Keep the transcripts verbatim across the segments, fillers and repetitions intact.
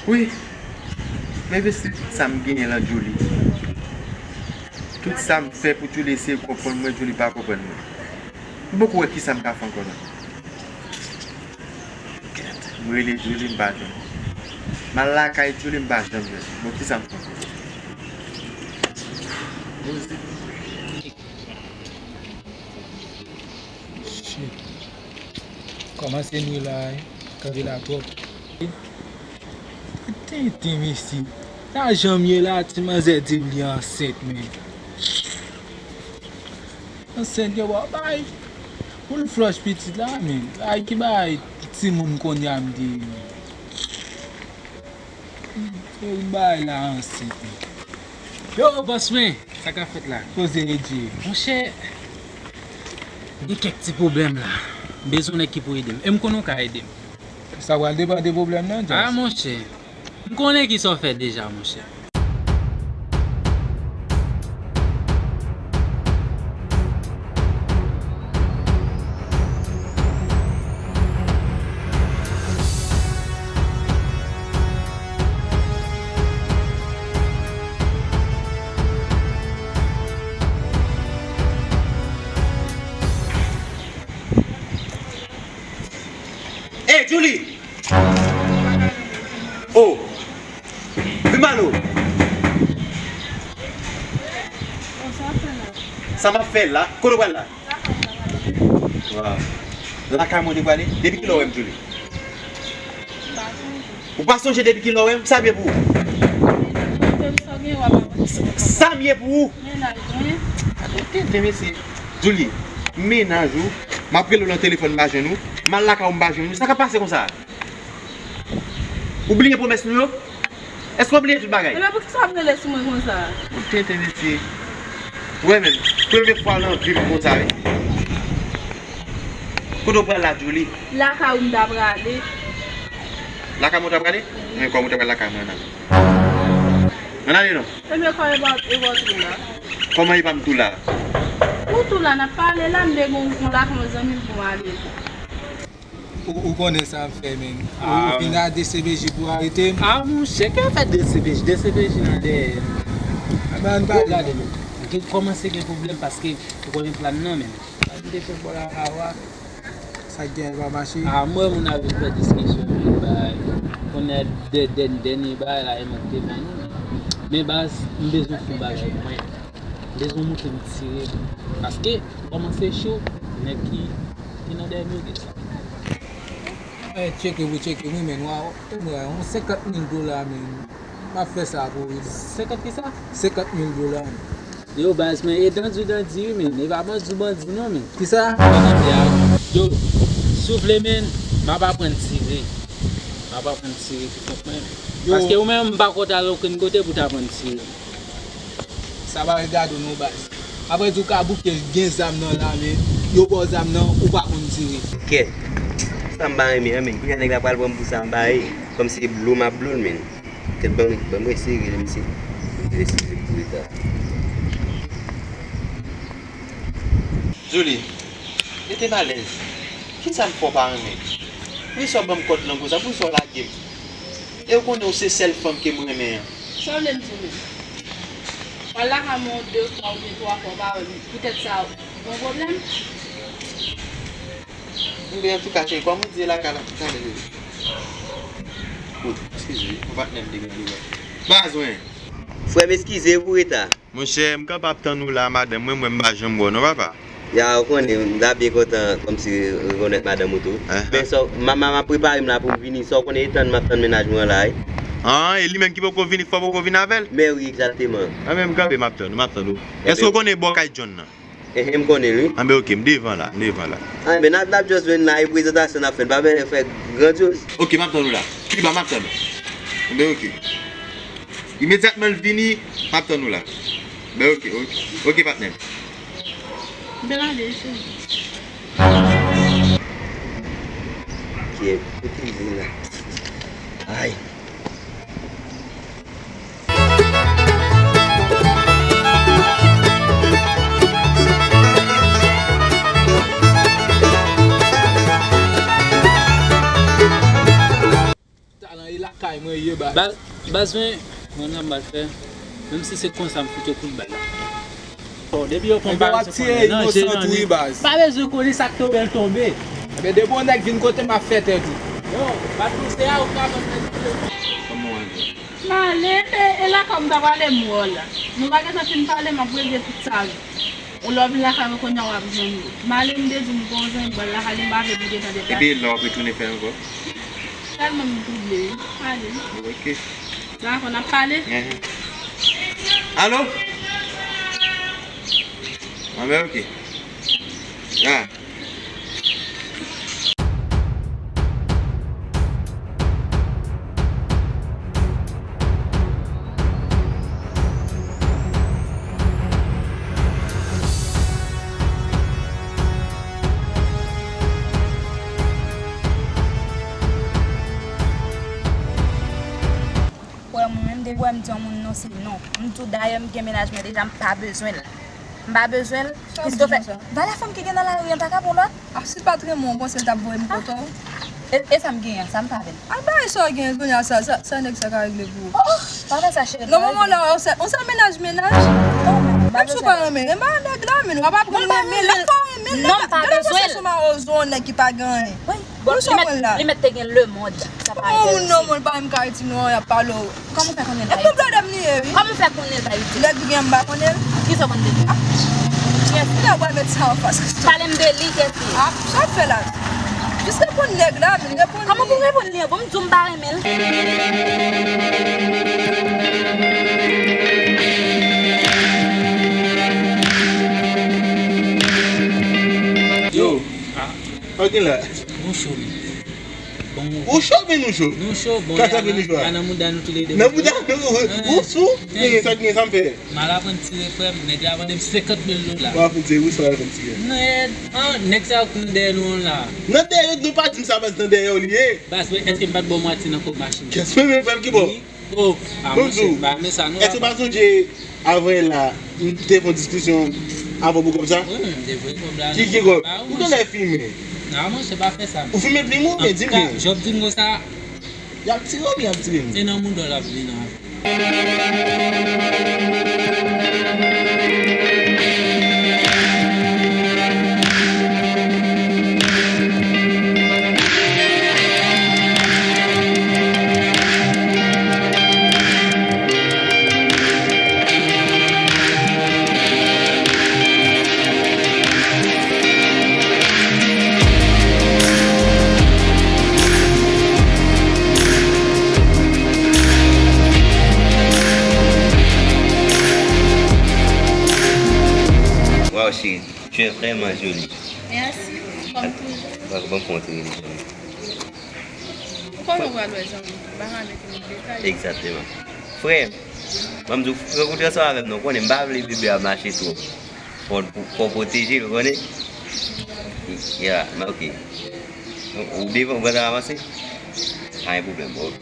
Wi, m envesti tout sa m genyen lan Djouly. Tout sa m fè pou Djouly eseye konprann mwen, Djouly pa konprann mwen. M poko wè kisa m ka fè ankò non. M rele Djouly, m pa jwenn. M al lakay Djouly, m pa janm jwenn. Bon, kisa m fè ankò? Shit. Kòmanse nwi la, wi. Kanpe la twòp. Tenten, mesye. Sa janm ye la, ti manzè di m li ansent, men. Ansent, yo ba bay. Pou l flòch pitit la, men. Bay ki bay timoun kounye a m di. Se yon bagay la ansent, men. Yo, bòs mwen, sa k ap fèt la? Koze Redye. Monchè, m gen kèk ti pwoblèm la. M bezwen nèg ki pou ede m. E m konnen w ka ede m. Sa pral depann de pwoblèm nan, Djaz. Ah, monchè. M konnen kisa w fè deja, monchè. Ey, Djouly! Oh! Vin ba nou! Sa m ap fè la? Kote w pral la? Waw. Lakay mwen ou te prale? Depi kilè w wè m, Djouly? Ou pa sonje depi kilè w wè m? Sa m ye pou ou? Sa m ye pou ou? Tenten, mesye. Djouly, m mennaj ou, m ap rele w nan telefòn, m pa jwenn ou. M al lakay ou, m pa jwenn ou. Sa k ap pase konsa? Ou bliye pwomès nou yo? Èske w bliye tout bagay? Ebyen, poukisa w ap rele sou mwen konsa? Ou tenten, mesye. Ou wè menm, premye fwa nan vi m konsa, wi. Kote w pral la, Djouly? Lakay ou m ta prale. Lakay mwen w ta prale? Men kòm ou ta pral lakay mwen, ann ale. Ann ale non. Ebyen, kòman e pa, e pa w tou la? Kòman e pa m tou la? Ou tou la, n ap pale la, m te gen yon lakay yon zanmi m pou m ale. Ou, ou konnen sa m fè, men. Ou, ou vin a D C P J pou arete m. Ah, monchè, ki afè D C P J? D C P J nan dèyè m. Ban n pale. Gade, men. Gen, kòmanse gen pwoblèm paske ou konnen plan nan, men. Sa m te fè bò la, a wa. Sa k gen pa mache. Ah, m wè moun ap vin fè diskisyon, men, bay. Konnen dè, dè, dènye bagay la, e mwen k te ban nou. Men baz, m bezwen fè yon bagay pou mwen. M bezwen montre m tire. Paske, kòmanse cho, nèg ki, ki nan dèyè m yo gen sa. Eh, tcheke pou tcheke, wi, men, w a, w a, yon senkant mil dola, men. M ap fè sa pou ou, wi. Senkant kisa? Senkant mil dola. Yo, baz, men, e dandi w dandi, wi, men. E pa bandi w bandi, non, men. Kisa? Yo, si w vle, men, m ap aprann tire. M ap aprann tire, ou konprann? Yo. Paske ou menm, m pa konn al okenn kote pou w t aprann tire. Sa pa regade w non, baz. Apre di w ka bouke gen zam nan lame, yo ba w zam nan, ou pa konn tire. Kèt. Sa m pa renmen an, men. Kounye a nèg la pral pran m pou sa m pa ye. Kòmsi e blo m ap blo l, men. Kèt, ban m, ban m eseye rele misye. Eseye pou eta. Djouly. Mete m alèz. Kisa m fè w pa renmen m? Poukisa w ban m kòd lang konsa? Poukisa w lage m? E w konnen w se sèl fanm ke m renmen an. Sa w vle m di w menm? W al lakay mwen de fwa oubyen twa fwa w pa wè m. Poutèt sa, w gen yon pwoblèm? Enben, antouka, cheri, kòman w di e lakay la? Talè, bebe. Woy, eskize wi, yon patnè m te gen devan. Baz mwen. Frè m, eskize pou reta. Monchè, m kanpe ap tann ou la, madanm mwen, mwen m pa janm wè w non, papa. Ya, ou konnen, m ta byen kontan kòmsi rekonèt madanm ou tou. Ahan. Men sa, m, m, m ap prepare m la pou m vini, sa w konnen e tann m ap tann mennaj mwen an la, wi. An, e li menm ki poko vini, fò w poko vin avè l? Men wi, egzakteman. Anben, m kanpe, m ap tann ou, m ap tann ou. Enben. Èske w konnen bò kay John nan? Enhen, m konnen l, wi. Anben, oke, m devan la, m devan la. Anben, n ap, n ap just jwenn la, e prezantasyon n ap fè, n pa bezwen fè grandyoz. Oke, m ap tann ou la. Kiba, m ap tann ou. Anben, oke. Imedyatman l vini, m ap tann ou la. Ben, oke, oke. Oke, patnè m. Ben, ale, cheri. Kiyès? Kote l vin la? Ay. Talan e lakay mwen ye, baz. Baz, baz mwen, mwen nan m al fè. Menm si se konsa m fout yo kout bal la. Bon, depi yo pran, pa bezwen konnen, non, inosan tou wi, baz. Pa bezwen konnen, sa k tonbe l tonbe. Enben, depi yon nèg vin kote m ap fè tèt ou. Yo, pa pouse a, ou ka ban m nèg. Kòman w ale? M ale, e, e lakay m ta prale m wè w la. Nou pa gentan fin pale, m ap regle tout sa. Ou lè w vin lakay mwen kounye a w ap jwenn li. M ale m te di m gon zanmi m pral lakay li, m pa vle pou gentan deplase. Epi lè w ap retounen fè ankò? Tèlman m twouble wi. Ale. Ok. Dakò, n ap pale. Enhen. Alo? Anben, ok. Ah. Wè, mwen menm, depi wè m di yon moun non, se non. M di w, dayè, m gen mennaj mwen deja, m pa bezwen l. M pa bezwen l. Christopher, valè fanm ki gen nan lari an pa ka pran lòt? Ah, si l pa t renmen w konsa, l t ap voye m kote w. E, e sa m genyen an, sa m pa avè l. Al bay sa w genyen, kounye a sa, sa, sa nèg sa ka regle pou ou. Oh, oh, pa fè sa, cheri. Nan moman la, on sèl, on sèl mennaj, mennaj. Oh, menm si w pa renmen, renmen nèg la, men w ap aprann renmen l. Lè fò w renmen l, lè fò w renmen l, gade yon sou mawozo, yon nèg ki pa gen anyen. Bon, li mèt, li mèt te gen lemonn. Sa pa enterese. Moun non, moun pa menm ka itil non, y ap pale w. Kòman w fè konnen l pa itil? E pou bladè m li ye, wi. Kòman w fè konnen l pa itil? Nèg li gen an m pa konnen l. Kisa w konn de li? Ah. Kiyès li? Lè w pral met sa anfas. Pale m de li, kiyès li ye? Ah, sa w ap fè la? Jis reponn nèg la, men reponn li. Kòman pou m reponn li an? Bon, m di w m pa renmen l. Yo. Ah. Sa w gen la? Bon, cho, men. Bon, ou cho, men nou cho. Nou cho, bon, sa k fè nou cho a? Nan mouda nou toulede. Nan mouda nou, ou sou? Men sa k gen, sa m fè? M al aprann tire, frè m, nèg la vande m senkant mil dola. W aprann tire, wi, sa w aprann tire. Nèg, an, nèg sa yo k nan dèyè nou an la. Nan dèyè, nou pa di m sa, baz, nan dèyè w li ye. Baz, mwen, èske m pa t ba w mwatye nan kòb machin? Kès mwen menm, frè m, ki bò? Wi. Oh, ah, monchè, m pa renmen sa, non, papa. Èske w pa sonje avan yè la, nou te fè yon diskisyon avan pou kòb sa? Wi, m te voye kòb la. Ki, ki kòb? Ou genlè fimen. Non, monchè, pa fè sa. Ou fimen plim ou, men di m. Antouka, Job di m konsa. Y ap tire w, men y ap tire m. Se nan mouda w l ap vin an. Waw, cheri, tu es vraiment jolie. Merci, comme toujours. Ban m fè yon ti rele, zanmi. Ou konnen w pral wè zanmi, m pa ka mete nan detay. Egzakteman. Frè, ban m di w, frè, ou te ansanm avè m non, ou konnen m pa vle bebe a mache twòp. Fò, fò pwoteje l, ou konnen. Ya, men ok. Ou devan, ou gentan avanse? Pa gen pwoblèm, ok.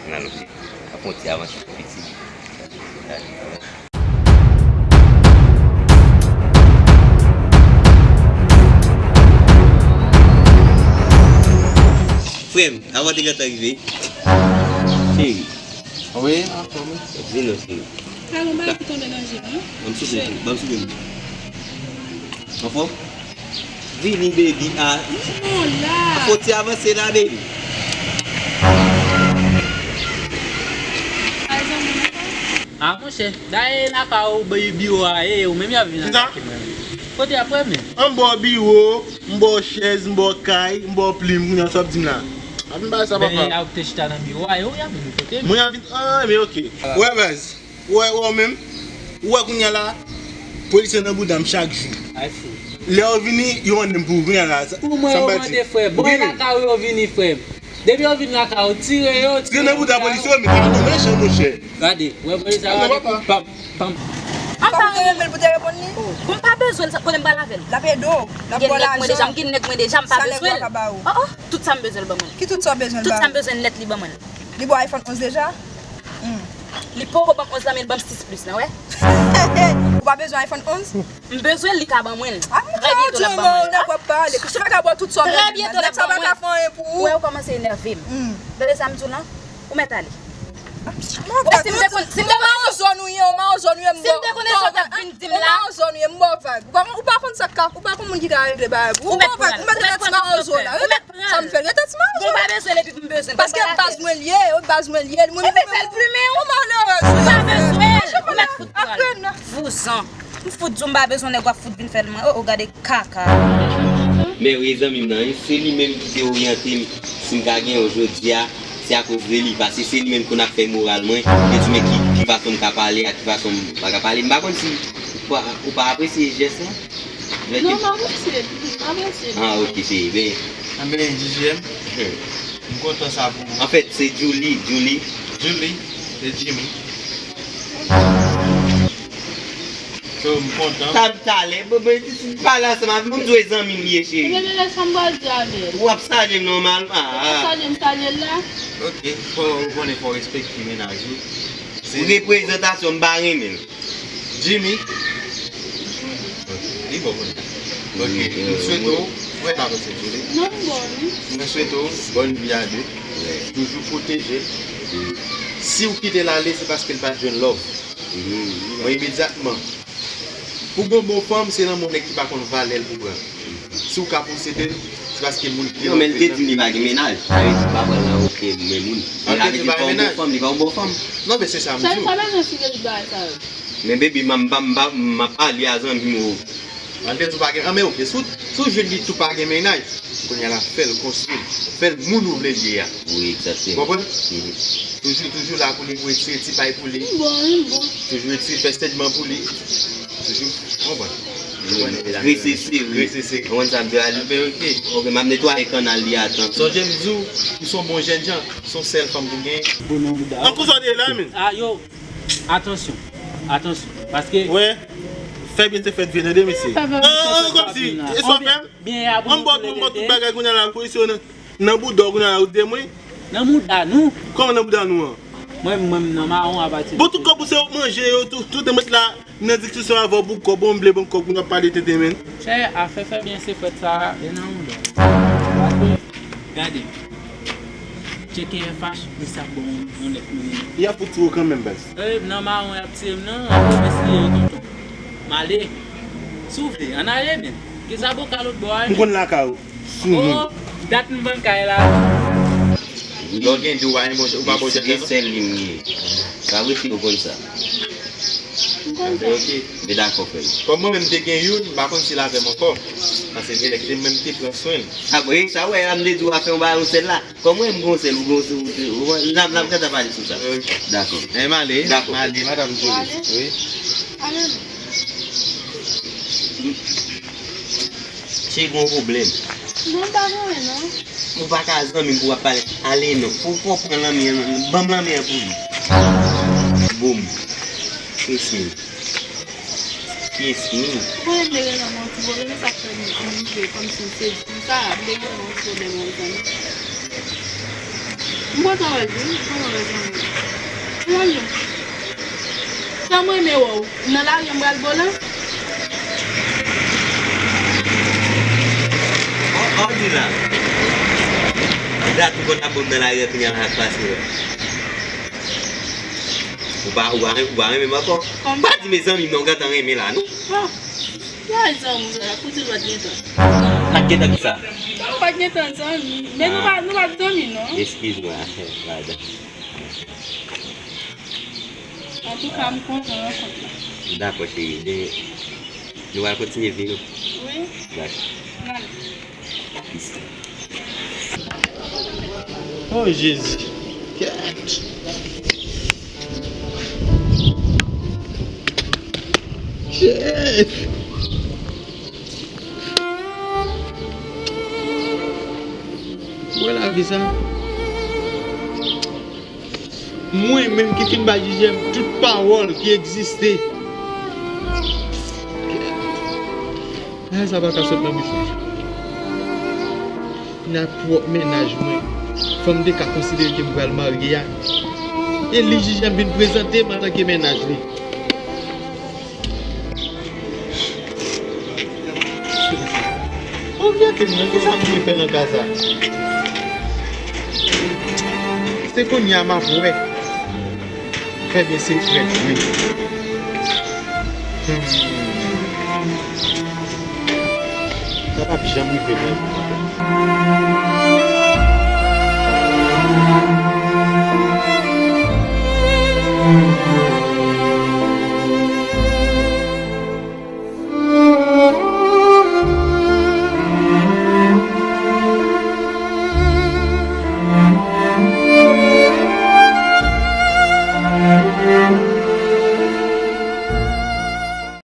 N al, ok. Ap fè yon ti avanse piti. Gade. Frè m, avan te gentan rive. Cheri. Wi, anfòm wi. Vin non, cheri. Ka gen bagay ki tonbe nan je m, wi. Ban m souke, ban m souke. Anfòm? Vini, baby, a. Non, la. Fò ti avanse la, baby. A, monchè, dayè nan ka ou bay biwo a, e ou menm y ap vin atake mwen. Kote y ap wè men? An m ba w biwo, m ba w chèz, m ba w kay, m ba w plim, kounye a sa w ap di m la. Ap vin bay sa, papa. Men a ou te chita nan biwo a, e ou y ap vin kote m. Mwen y ap vin, a, men oke. Wè, baz. Ou wè, ou wè w menm? Ou wè kounye a la, polisye nan bouda m chak jou. Ay, fou. Lè yo vini, yo mande m pou ou kounye a la. Sa, pou mwen, sa m yo pa di. Mande frè. Bon, e lakay ou yo vini, frè m. Depi yo vin lakay ou, tire yo, tire yo. Tire nan bouda polisye yo, men pa nou mechan, monchè. Gade, wè, wè, sa gade, pam, pam. An pa renmen l pou te reponn li. Bon, m pa bezwen l, sa, kote m pral avè l? L ap ede w, l ap ba w lajan. M gen nèg mwen deja, m gen nèg mwen deja, m pa bezwen l. Sa nèg la ka ba ou? Oh, oh, tout sa m bezwen l ban mwen. Ki tout sa w bezwen l ba ou? Tout sa m bezwen nèt li ban mwen l. Li ba w iPhone onz deja? Hmm. Li poko ban m onz la, men li ban m sis plis la, wè. Ou pa bezwen iPhone onz? M bezwen l, li ka ban mwen l. A, mwen ka di w, nèg w ap pale. Kouche pa ka ba w tout sa w bezwen. Trè byento l ap ban mwen. Nèg sa pa ka fè anyen pou ou. Wè, ou kòmanse enève m. Hmm. Tande sa m di w lan? Ou mèt ale. Bon, si m te konn, si m te konn se zòn ou ye, ou mawon zòn ou ye, m ba w. Si m te konn se zòn ou t ap vin di m la. Ou mawon zòn ou ye, m ba w vag. Ou pa konn, ou pa konn sa k ka, ou pa konn moun ki ka regle bagay pou ou. Ou mèt pran l. Ou mèt rete ti mawon zòn la. Ou mèt pran l. Sa m fè l rete ti mawon zòn. Bon, ou pa bezwen l epi m bezwen l. Paske baz mwen l ye, baz mwen l ye. Epi fè l plimen ou. Ou malerèz. Ou pa bezwen l. Ou mèt fout pran l. Vouzan. M fout di w m pa bezwen nèg w ap fout vin fè l mwen. Oh, oh, gade kaka. Men wi, zanmi m nan, wi, se li menm ki te oryante m si m ka genyen w jodi a, se akoz de li, paske se li menm ki konn ap fè moral mwen, li di men ki, ki fason m ka pale ak ki fason m pa ka pale. M pa konn si ou pa, ou pa apresye jès la. Non, m apresye l, m apresye l. Ah, ok, cheri, ben. Anben, J J M, m kontan sa pou ou. Anfèt, se Julie, Julie. Julie, se Jimmy. So, m kontan. Sa m talè, bon, ben, pale ansanm avè m, m di w e zanmi m ye, cheri. Ebyen, men lè sa m pral di avè l. W ap salye m nòmalman. Ou pa salye m, salye l la. Ok, fò, ou konnen fò w respekte mennaj ou. Se reprezantasyon, m pa renmen l. Jimmy. Ok, li bon kounye a. Ok, m swete w, ou wè la konsa, Jimmy. Non, m bon, wi. Mwen swete w bòn vi a de. Toujou pwoteje l. Si w kite l ale, se paske l pa t jwenn love. Mwen imedyatman. Pou gon bon fanm, se lanmou nèg ki pa konn valè l pou pran. Si w ka posede l, se paske moun ki te... Non, men l te di m li pa gen mennaj. Sa vle di l pa pran l nan okenn men moun. Sa vle di l pa yon bon fanm, li pa yon bon fanm. Non, men se sa m di w. Sa, sa pa nan sirye tout bagay sa yo. Men baby, m, m, m, m ap pale a zanmi m ou. An te tou pa gen, an men ok, sou, sou Jude li tou pa gen mennaj. Kounye a la, fè l konstwi l. Fè l moun ou vle l ye a. Wi, egzakteman. Konprann? Toujou, toujou la pou li, pou retire ti pay pou li. M bon, m bon. Toujou retire fè sèdman pou li. Toujou, konprann? Rese sere. Rese sere. Konprann sa m di a li? Ben, ok. Ok, m ap netwaye kannal li a tan. Sonje m di w, ou se yon bon jènjan. Se yon sèl fanm pou gen. An konsa w te la, men. Ah, yo. Atansyon, atansyon, paske... Wè, fè byen se fèt vye, tande mesye. An, an, kòmsi, e sa w fè m? An, m ba w tout bagay kounye a la, pou isi nan, nan bouda w kounye a la, ou di mwen. Nan mouda nou. Kòman nan bouda nou an? Mwen, mwen, nan mawon apati de... Bon, tout kòb ou se w manje yo, tout, tout mwen la, nan diskisyon avè w pou kòb, ou m vle ban m kòb, kounye a w ap pale tenten, men. Chè, afè fè byen se fèt sa, e nan mouda w. Paske, gade. Tcheke F H, li sa bon yon lèt mwen. Y ap fout sou ou kanmenm, baz. E, nan mawon y ap tiye m nan, an, mesye, tonton. M ale. Si w vle, ann ale, men. Gen zaboka lòt bò a, men. M konn lakay ou. Sou nou. Oh, dat m vann kay la. Lè w gen de, ou pa gen bon, ou pa bon jèt, non? Se sèl li m gen. Sa vre si ou konn sa. M konn sa. Ok. Men dakò, frè m. Kòm mwen menm te gen youn, m pa konn si l avè m ankò. Paske gen lè ki te menm te pran swen l. Sa vre, sa wè, m te di w afè yon bagay yon sèl la. Kòm mwen, m gon sèl, ou gon sèl, ou te, ou, n ap, n ap gentan pale sou sa. Ok. Dakò. Men m ale, dakò, m ale, madanm Jolie. Wi. Ale non. Cheri, gon pwoblèm. Non, pa gen anyen, non. Ou pa ka zanmi m pou w ap pale. Ale non. Pou, pou w pran lanmè an, ban m lanmè an pou li. Boum. Kiss me. Kiss me. Ou konnen m te gentan gen yon ti pwoblèm, e sa k fè m, m rive kòmsi m sezi konsa, m te gentan gen yon ti pwoblèm, wi, zanmi. M kontan wè l tou, m kontan wè zanmi m. Zanmi m. Sa m renmen wè w. M nan lari an, m pral ba w la. Ò, ò, di la. Dat ou konn ap ban m nan lari a, kounye a la ak pase yo. Ou pa, ou pa, ou pa renmen m ankò? Kòman? Pa di mezanmi m non, ou gentan renmen la, non? Ah, pa zanmi sa, pou di ou pa t gentan. Pa t gentan ki sa? Ou pa t gentan zanmi, men nou pa, nou pa t zanmi, non. Eskiz mwen, madanm. Antouka, m kontan rankont la. Dakò, cheri. Men, nou pral kontinye vi nou. Wi. Dakò. N ale. Oh, Jezi. Kèt. Jezi. Wè lavi sa. Mwen menm ki fin bay Jijèm tout pawòl ki egziste. Bagay sa pa ka sot nan bouch mwen. Nan pwòp mennaj mwen, fanm te ka konsidere ke m pral marye a. E li Jijèm vin prezante m antanke mennaj li. Oryante m non, kisa m dwe fè nan ka sa? Se kounye a m ap wè. Fè byen se frèt vre. Hmm. Sa p ap janm rive nan vi m ankò.